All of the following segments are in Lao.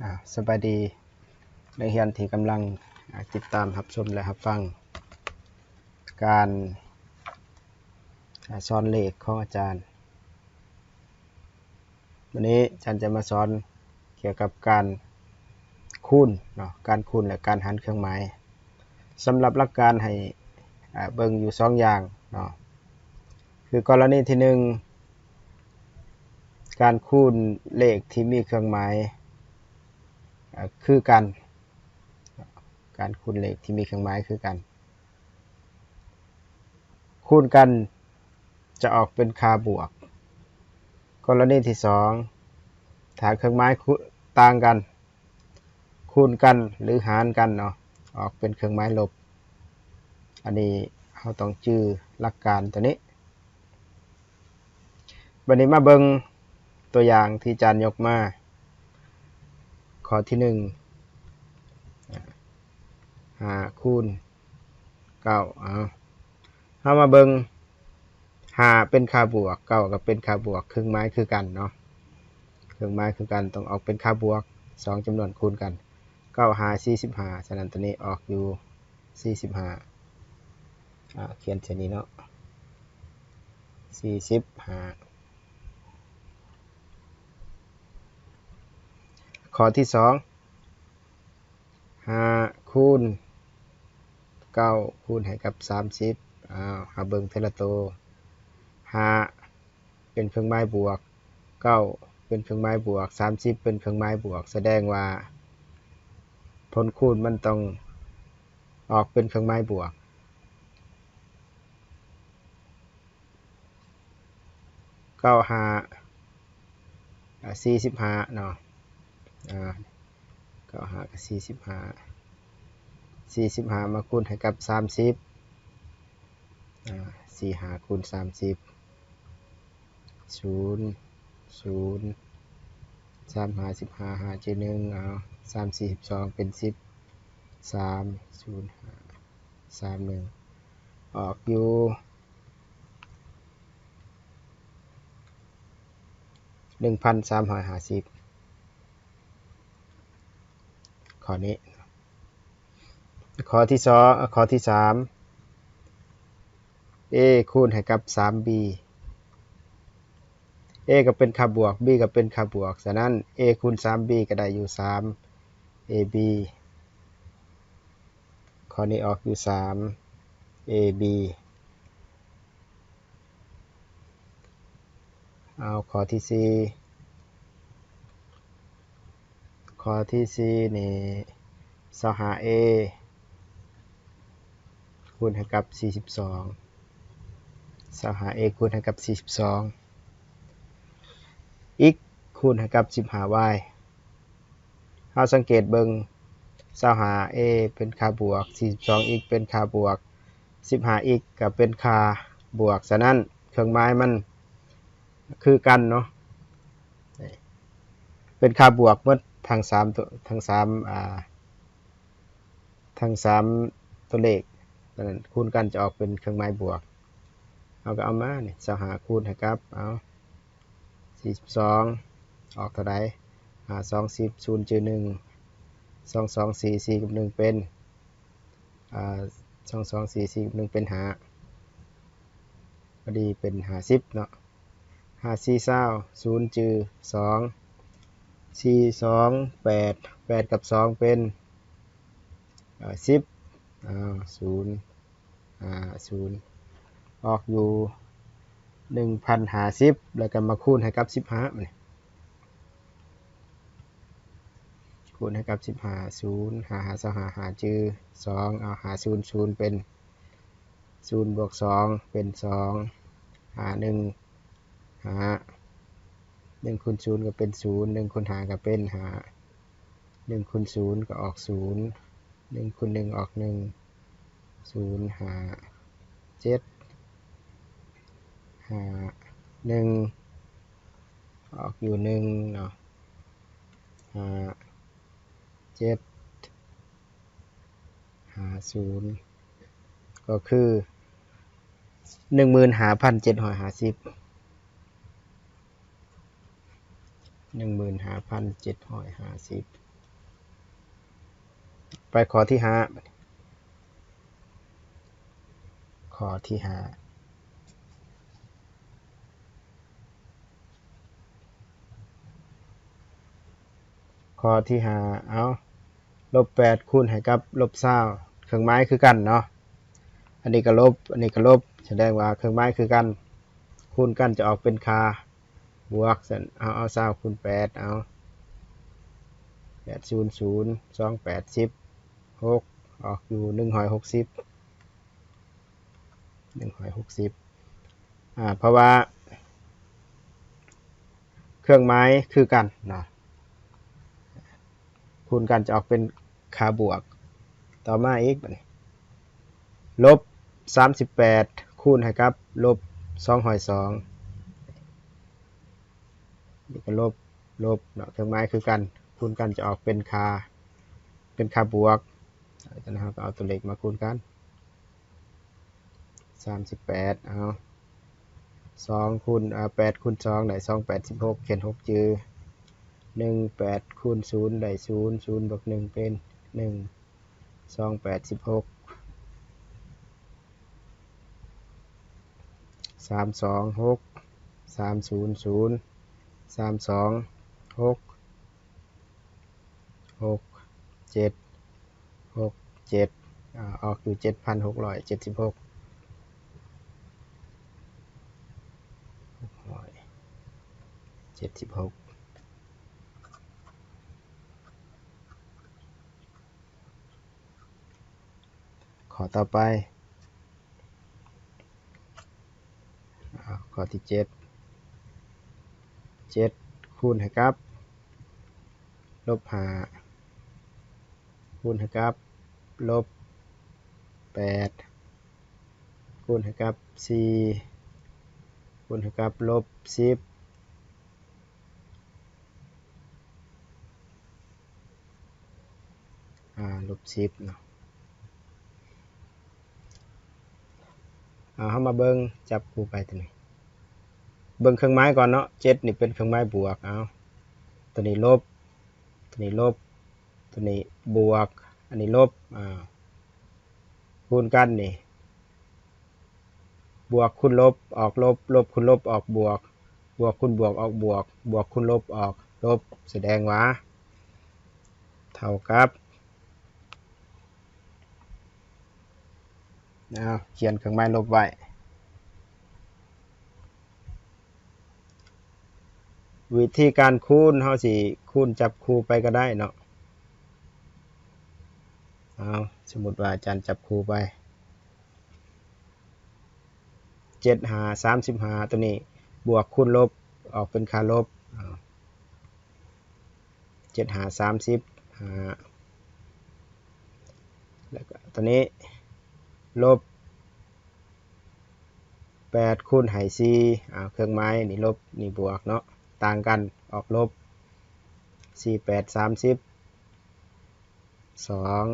ອາ ສະບາຍດີ ນັກຮຽນທີ່ກຳລັງ ອາ ຕິດຕາມຮັບຊົມ ແລະ ຮັບຟັງການ ອາ ສອນເລກຂອງອາຈານ. ວັນນີ້ອາຈານຈະມາສອນກ່ຽວກັບການຄູນເນາະ, ການຄູນ ແລະ ການຫັນເຄື່ອງໝາຍ. ສຳລັບຫຼັກການໃຫ້ ອາ ເບິ່ງຢູ່ສອງຢ່າງເນາະ, ຄືກໍລະນີທີໜຶ່ງ ການຄູນເລກທີ່ມີເຄື່ອງໝາຍ ອາ ຄືກັນ, ການຄູນເລກທີ່ມີເຄື່ອງໝາຍຄືກັນ ຄູນກັນຈະອອກເປັນຄ່າບວກ. ກໍລະນີທີສອງ ຖ້າເຄື່ອງໝາຍຄູ ຕ່າງກັນ ຄູນກັນ ຫຼື ຫານກັນເນາະ, ອອກເປັນເຄື່ອງໝາຍລົບ. ອັນນີ້ເຮົາຕ້ອງຈື່ຫຼັກການຕົວນີ້. ບັດນີ້ມາເບິ່ງຕົວຢ່າງທີ່ອາຈານຍົກມາ. ຂໍ້ທີໜຶ່ງ ຫ້າຄູນເກົ້າ. ເອົາ ເຮົາມາເບິ່ງ ຫ້າເປັນຄ່າບວກ ເກົ້າກໍເປັນຄ່າບວກ, ເຄື່ອງໝາຍຄືກັນເນາະ, ເຄື່ອງໝາຍຄືກັນ ຕ້ອງອອກເປັນຄ່າບວກ ສອງຈຳນວນຄູນກັນ. ເກົ້າຫ້າສີ່ສິບຫ້າ ສະນັ້ນຕົວນີ້ອອກຢູ່ສີ່ສິບຫ້າ. ອາ ຂຽນໃສ່ນີ້ເນາະ ສີ່ສິບຫ້າ. ຂໍ້ທີສອງ ຫ້າຄູນເກົ້າຄູນໃຫ້ກັບສາມສິບ. ອ້າວ ເຮົາເບິ່ງເທື່ອລະໂຕ. ຫ້າເປັນເຄື່ອງໝາຍບວກ, ເກົ້າເປັນເຄື່ອງໝາຍບວກ, ສາມສິບເປັນເຄື່ອງໝາຍບວກ, ສະແດງວ່າຜົນຄູນມັນຕ້ອງອອກເປັນເຄື່ອງໝາຍບວກ. ເກົ້າຫ້າ ອາ ສີ່ສິບຫ້າເນາະ, ອາ ເກົ້າຫ້າກໍສີ່ສິບຫ້າ, ສີ່ສິບຫ້າມາຄູນໃຫ້ກັບສາມສິບ, ອາ ສີ່ຫ້າຄູນສາມສິບ ສູນ ສູນ ສາມຫ້າສິບຫ້າ ຫ້າເຈັດໜຶ່ງ ເອົາ ສາມສີ່ສິບສອງ ເປັນສິບສາມ ສູນຫ້າສາມໜຶ່ງ ອອກຢູ່ ໜຶ່ງພັນສາມຮ້ອຍຫ້າສິບ ຂໍ້ນີ້. ຂໍ້ທີສອງ ຂໍ້ທີສາມ A ຄູນໃຫ້ກັບສາມ B, A ກໍເປັນຄ່າບວກ B ກໍເປັນຄ່າບວກ, ສະນັ້ນ A ຄູນສາມ B ກໍໄດ້ຢູ່ສາມ AB. ຂໍ້ນີ້ອອກຢູ່ສາມ AB. ເອົາ ຂໍ້ທີສີ່ ຂໍ້ທີສີ່ນີ້ ຊາວຫ້າ A ຄູນໃຫ້ກັບສີ່ສິບສອງ, ຊາວຫ້າ A ຄູນໃຫ້ກັບສີ່ສິບສອງ X ຄູນໃຫ້ກັບສິບຫ້າ Y. ເຮົາສັງເກດເບິ່ງ ຊາວຫ້າ A ເປັນຄ່າບວກ, ສີ່ສິບສອງ X ເປັນຄ່າບວກ, ສິບຫ້າ X ກໍເປັນຄ່າບວກ, ສະນັ້ນເຄື່ອງໝາຍມັນຄືກັນເນາະ, ເປັນຄ່າບວກໝົດທັງສາມຕົວ ທັງສາມ ອາ ທັງສາມຕົວເລກ, ສະນັ້ນຄູນກັນຈະອອກເປັນເຄື່ອງໝາຍບວກ. ເຮົາກໍເອົາມານີ້ ຊາວຫ້າຄູນໃຫ້ກັບ ເອົາ ສີ່ສິບສອງ ອອກເທົ່າໃດ? ຫ້າສອງສິບ ສູນຈື່ໜຶ່ງ ສອງສອງສີ່ ສີ່ກັບໜຶ່ງເປັນ ອາ ສອງສອງສີ່ ສີ່ກັບໜຶ່ງເປັນຫ້າ ພໍດີເປັນຫ້າສິບເນາະ. ຫ້າສີ່ຊາວ ສູນຈື່ສອງ ສີ່ສອງແປດ ແປດກັບສອງເປັນ ເອີ ສິບ ອາ ສູນ ຫ້າສູນ ອອກຢູ່ໜຶ່ງພັນຫ້າສິບ ແລ້ວກໍມາຄູນໃຫ້ກັບສິບຫ້າ ບາດນີ້ ຄູນໃຫ້ກັບສິບຫ້າ ສູນ ຫ້າຫ້າຊາວຫ້າ ຫ້າຈື່ສອງ ເອົາ ຫ້າສູນ ສູນເປັນ ສູນບວກສອງເປັນສອງ ຫ້າໜຶ່ງຫ້າ ໜຶ່ງຄູນສູນກໍເປັນສູນ ໜຶ່ງຄູນຫ້າກໍເປັນຫ້າ ໜຶ່ງຄູນສູນກໍອອກສູນ ໜຶ່ງຄູນໜຶ່ງອອກໜຶ່ງ ສູນຫ້າເຈັດຫ້າໜຶ່ງ ອອກຢູ່ໜຶ່ງເນາະ ຫ້າເຈັດຫ້າສູນ ກໍຄືໜຶ່ງໝື່ນຫ້າພັນເຈັດຮ້ອຍຫ້າສິບ ໜຶ່ງໝື່ນຫ້າພັນເຈັດຮ້ອຍຫ້າສິບ ໄປຂໍ້ທີຫ້າ ຂໍ້ທີຫ້າ ຂໍ້ທີຫ້າ ເອົາ ລົບແປດຄູນໃຫ້ກັບລົບຊາວ ເຄື່ອງໝາຍຄືກັນເນາະ ອັນນີ້ກໍລົບ ອັນນີ້ກໍລົບ ສະແດງວ່າເຄື່ອງໝາຍຄືກັນ ຄູນກັນຈະອອກເປັນຄ່າບວກ ຊັ້ນເອົາ ເອົາຊາວຄູນແປດ ເອົາ ແປດສູນສູນ ສອງແປດສິບ ຫົກ ອອກຢູ່ໜຶ່ງຮ້ອຍຫົກສິບ ໜຶ່ງຮ້ອຍຫົກສິບ ອາ ເພາະວ່າເຄື່ອງໝາຍຄືກັນເນາະ ຄູນກັນຈະອອກເປັນຄ່າບວກ. ຕໍ່ມາອີກບາດນີ້ ລົບສາມສິບແປດຄູນໃຫ້ກັບລົບສອງຮ້ອຍສອງ ນີ້ກໍລົບ ລົບເນາະ ເຄື່ອງໝາຍຄືກັນ ຄູນກັນຈະອອກເປັນຄ່າ ເປັນຄ່າບວກ ຈາກນັ້ນເຮົາກໍເອົາຕົວເລກມາຄູນກັນ ສາມສິບແປດ ເອົາ ສອງຄູນ ເອົາ ແປດຄູນສອງໄດ້ສອງແປດສິບຫົກ ຂຽນຫົກຈື່ ໜຶ່ງແປດຄູນສູນໄດ້ສູນ ສູນບວກໜຶ່ງເປັນໜຶ່ງ ສອງແປດສິບຫົກ ສາມສອງຫົກ ສາມສູນສູນ ສາມສອງຫົກ ຫົກເຈັດ ຫົກເຈັດ ອາ ອອກຢູ່ເຈັດພັນຫົກຮ້ອຍເຈັດສິບຫົກ ຫົກຮ້ອຍເຈັດສິບຫົກ. ຂໍ້ຕໍ່ໄປ ອາ ຂໍ້ທີເຈັດ ເຈັດຄູນໃຫ້ກັບລົບຫ້າ ຄູນໃຫ້ກັບລົບແປດ ຄູນໃຫ້ກັບສີ່ ຄູນໃຫ້ກັບລົບສິບ ອາ ລົບສິບເນາະ. ເອົາ ເຮົາມາເບິ່ງຈັບຄູ່ໄປຕົວນີ້ ເບິ່ງເຄື່ອງໝາຍກ່ອນເນາະ ເຈັດນີ້ເປັນເຄື່ອງໝາຍບວກ ເອົາ ຕົວນີ້ລົບ ຕົວນີ້ລົບ ຕົວນີ້ບວກ ອັນນີ້ລົບ ອາ ຄູນກັນນີ້ ບວກຄູນລົບອອກລົບ ລົບຄູນລົບອອກບວກ ບວກຄູນບວກອອກບວກ ບວກຄູນລົບອອກລົບ ສະແດງວ່າເທົ່າກັບ ເອົາ ຂຽນເຄື່ອງໝາຍລົບໄວ້. ວິທີການຄູນ ເຮົາຊິຄູນຈັບຄູ່ໄປກໍໄດ້ເນາະ. ເອົາ ສົມມຸດວ່າອາຈານຈັບຄູ່ໄປ ເຈັດຫ້າສາມສິບຫ້າ ຕົວນີ້ບວກຄູນລົບອອກເປັນຄ່າລົບ ເອົາ ເຈັດຫ້າສາມສິບຫ້າ ແລ້ວກໍຕົວນີ້ລົບແປດຄູນໃຫ້ສີ່ ເອົາ ເຄື່ອງໝາຍນີ້ລົບນີ້ບວກເນາະ ຕ່າງກັນອອກລົບ ສີ່ແປດສາມສິບ ສອງ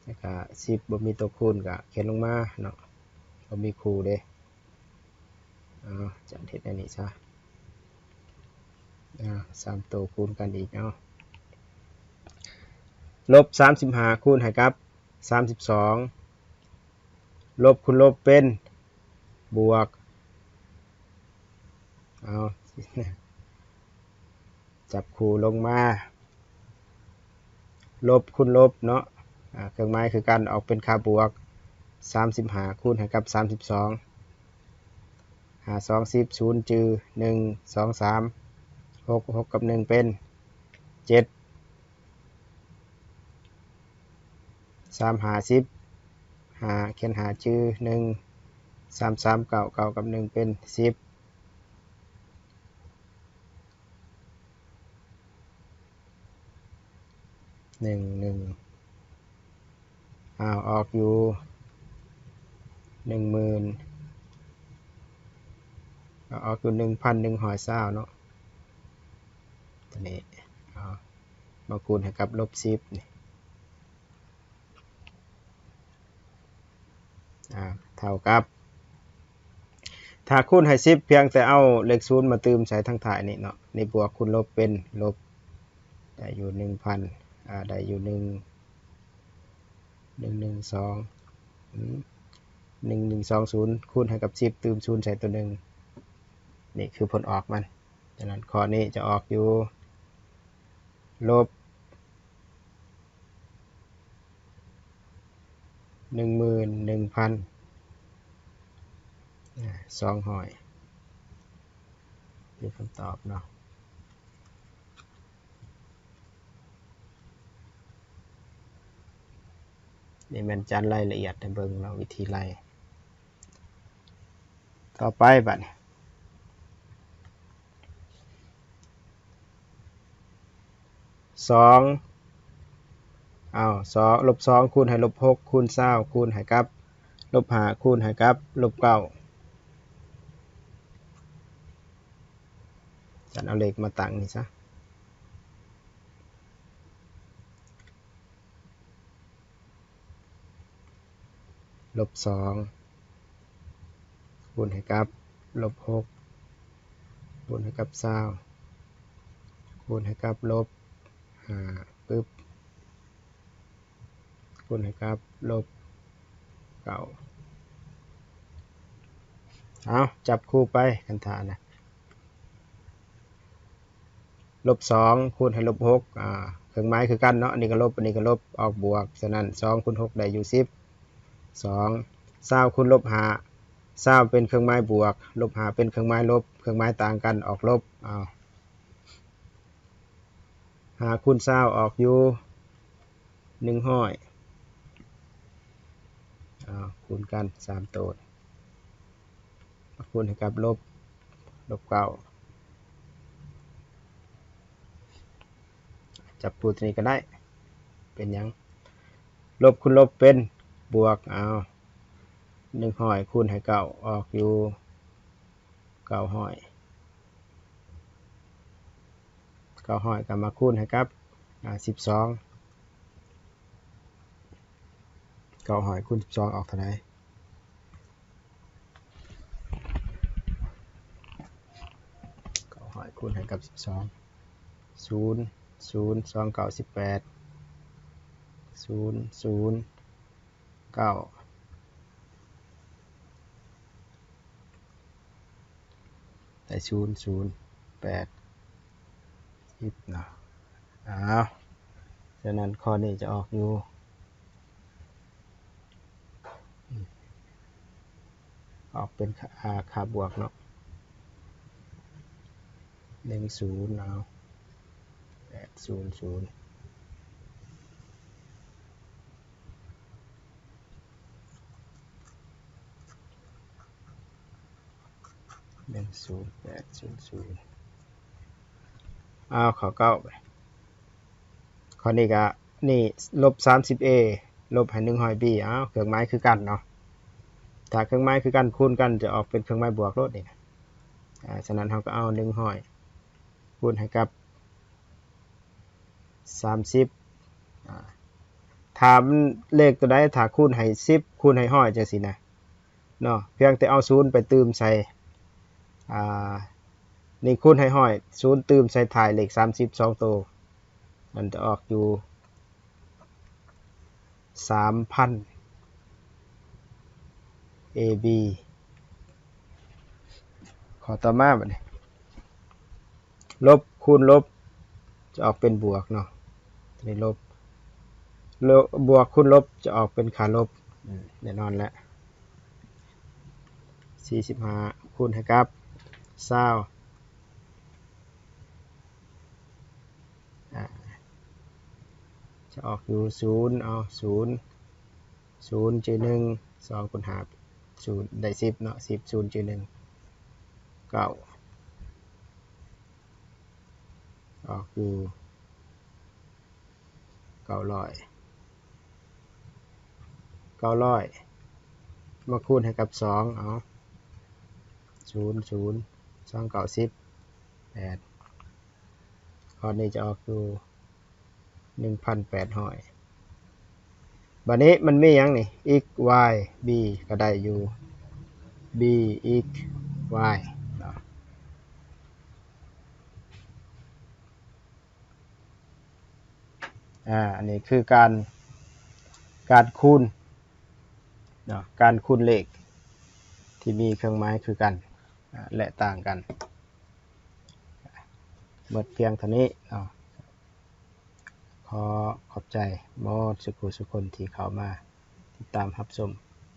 ແລ້ວກະສິບບໍ່ມີຕົວຄູນກະຂຽນລົງມາເນາະ ບໍ່ມີຄູ່ເດ້. ເອົາ ຈະເຮັດອັນນີ້ຊະ ເອົາ ສາມໂຕຄູນກັນອີກ ເອົາ ລົບສາມສິບຫ້າຄູນໃຫ້ກັບສາມສິບສອງ ລົບຄູນລົບເປັນບວກ ເອົາ ຈັບຄູ່ລົງມາ ລົບຄູນລົບເນາະ ອາ ເຄື່ອງໝາຍຄືກັນ ອອກເປັນຄ່າບວກ ສາມສິບຫ້າຄູນໃຫ້ກັບສາມສິບສອງ ຫ້າສອງສິບ ສູນຈື່ ໜຶ່ງສອງສາມ ຫົກ ຫົກກັບໜຶ່ງເປັນເຈັດ ສາມຫ້າສິບ ຫ້າ ຂຽນຫ້າຈື່ ໜຶ່ງ ສາມສາມເກົ້າ ເກົ້າກັບໜຶ່ງເປັນສິບ ໜຶ່ງໜຶ່ງ ອ້າວ ອອກຢູ່ໜຶ່ງໝື່ນ ອອກຢູ່ໜຶ່ງພັນໜຶ່ງຮ້ອຍຊາວເນາະ ຕົວນີ້ ເອົາ ມາຄູນໃຫ້ກັບລົບສິບນີ້ ອາ ເທົ່າກັບ ຖ້າຄູນໃຫ້ສິບ ພຽງແຕ່ເອົາເລກສູນມາຕື່ມໃສ່ທາງທ້າຍນີ້ເນາະ ນີ້ບວກຄູນລົບເປັນລົບ ໄດ້ຢູ່ໜຶ່ງພັນ ອາ ໄດ້ຢູ່ໜຶ່ງ ໜຶ່ງໜຶ່ງສອງ ອືມ ໜຶ່ງໜຶ່ງສອງສູນ ຄູນໃຫ້ກັບສິບ ຕື່ມສູນໃສ່ຕົວໜຶ່ງ ນີ້ຄືຜົນອອກມັນ. ສະນັ້ນຂໍ້ນີ້ຈະອອກຢູ່ ລົບ ໜຶ່ງໝື່ນໜຶ່ງພັນສອງຮ້ອຍ ຄືຄຳຕອບເນາະ. ນີ້ແມ່ນຈານໄລ່ລະອຽດໃຫ້ເບິ່ງເນາະ ວິທີໄລ່. ຕໍ່ໄປບາດນີ້ ສອງ ເອົາ ສອງ ລົບສອງ ຄູນໃຫ້ລົບຫົກ ຄູນຊາວ ຄູນໃຫ້ກັບລົບຫ້າ ຄູນໃຫ້ກັບລົບເກົ້າ. ອາຈານເອົາເລກມາຕັ້ງນີ້ຊະ. ລົບສອງ ຄູນໃຫ້ກັບລົບຫົກ ຄູນໃຫ້ກັບຊາວ ຄູນໃຫ້ກັບລົບຫ້າ ປຶບ ຄູນໃຫ້ກັບລົບເກົ້າ. ເອົາ ຈັບຄູ່ໄປ ຄັນຖ້ານະ. ລົບສອງ ຄູນໃຫ້ລົບຫົກ ອາ ເຄື່ອງໝາຍຄືກັນເນາະ ອັນນີ້ກໍລົບ ອັນນີ້ກໍລົບ ອອກບວກ. ສະນັ້ນ ສອງຄູນຫົກ ໄດ້ຢູ່ສິບ. ສອງ ຊາວຄູນລົບຫ້າ ຊາວເປັນເຄື່ອງໝາຍບວກ ລົບຫ້າເປັນເຄື່ອງໝາຍລົບ ເຄື່ອງໝາຍຕ່າງກັນ ອອກລົບ. ເອົາ ຫ້າຄູນຊາວ ອອກຢູ່ ໜຶ່ງຮ້ອຍ. ເອົາ ຄູນກັນສາມໂຕ ມາຄູນໃຫ້ກັບລົບ ລົບເກົ້າ. ຈັບຄູ່ຕົວນີ້ກໍໄດ້ ເປັນຫຍັງ ລົບຄູນລົບເປັນບວກ. ເອົາ ໜຶ່ງຮ້ອຍຄູນໃຫ້ເກົ້າ ອອກຢູ່ ເກົ້າຮ້ອຍ ເກົ້າຮ້ອຍກໍມາຄູນໃຫ້ກັບ ອາ ສິບສອງ. ເກົ້າຮ້ອຍຄູນສິບສອງອອກເທົ່າໃດ? ເກົ້າຮ້ອຍຄູນໃຫ້ກັບສິບສອງ ສູນ ສູນສອງເກົ້າສິບແປດ ສູນ ສູນ ເກົ້າ ໄດ້ສູນ ສູນ ແປດ ສິບເນາະ. ອ້າວ ສະນັ້ນຂໍ້ນີ້ຈະອອກຢູ່ ອອກເປັນ ອາ ຄ່າບວກເນາະ ໜຶ່ງສູນ ເອົາ ແປດສູນສູນ ໜຶ່ງສູນແປດສູນສູນ ເອົາ ຂໍ້ເກົ້າ ຂໍ້ນີ້ກະ ນີ້ ລົບສາມສິບເອ ລົບໃຫ້ໜຶ່ງຮ້ອຍບີ ເອົາ ເຄື່ອງໝາຍຄືກັນເນາະ ຖ້າເຄື່ອງໝາຍຄືກັນຄູນກັນຈະອອກເປັນເຄື່ອງໝາຍບວກໂລດນີ້ ອາ ສະນັ້ນເຮົາກໍເອົາໜຶ່ງຮ້ອຍຄູນໃຫ້ກັບສາມສິບ ອາ ຖ້າມັນເລກຕົວໃດ ຖ້າຄູນໃຫ້ສິບ ຄູນໃຫ້ຮ້ອຍ ຈັ່ງຊີ້ນະ ເນາະ ພຽງແຕ່ເອົາສູນໄປຕື່ມໃສ່ ອາ ນີ້ຄູນໃຫ້ຮ້ອຍ ສູນຕື່ມໃສ່ທ້າຍເລກສາມສິບສອງໂຕ ມັນຈະອອກຢູ່ສາມພັນ ເອ ບີ ຂໍ້ຕໍ່ມາບັດນີ້ ລົບຄູນລົບຈະອອກເປັນບວກເນາະ ຕົວນີ້ລົບ ລົບ ບວກຄູນລົບຈະອອກເປັນຄ່າລົບ ອືມ ແນ່ນອນແຫຼະ ສີ່ສິບຫ້າຄູນໃຫ້ກັບຊາວ ອາ ຈະອອກຢູ່ສູນ ເອົາ ສູນ ສູນຈື່ໜຶ່ງ ສອງຄູນຫ້າ ສູນ ໄດ້ສິບເນາະ ສິບ ສູນຈື່ໜຶ່ງ ເກົ້າ ອອກຢູ່ເກົ້າຮ້ອຍ ເກົ້າຮ້ອຍ ມາຄູນໃຫ້ກັບສອງ ເອົາ ສູນ ສູນ ສອງເກົ້າສິບແປດ ຂໍ້ນີ້ຈະອອກຢູ່ ໜຶ່ງພັນແປດຮ້ອຍ ບາດນີ້ມັນມີຫຍັງນີ້ x y b ກໍໄດ້ຢູ່ b x y ເນາະ ອາ ອັນນີ້ຄືການ ການຄູນເນາະ ການຄູນເລກທີ່ມີເຄື່ອງໝາຍຄືກັນ ອາ ແລະ ຕ່າງກັນ. ໝົດພຽງເທົ່ານີ້ເນາະ. ຂໍຂອບໃຈໝົດສຸຜູ້ສຸຄົນທີ່ເຂົ້າມາຕິດຕາມຮັບຊົມ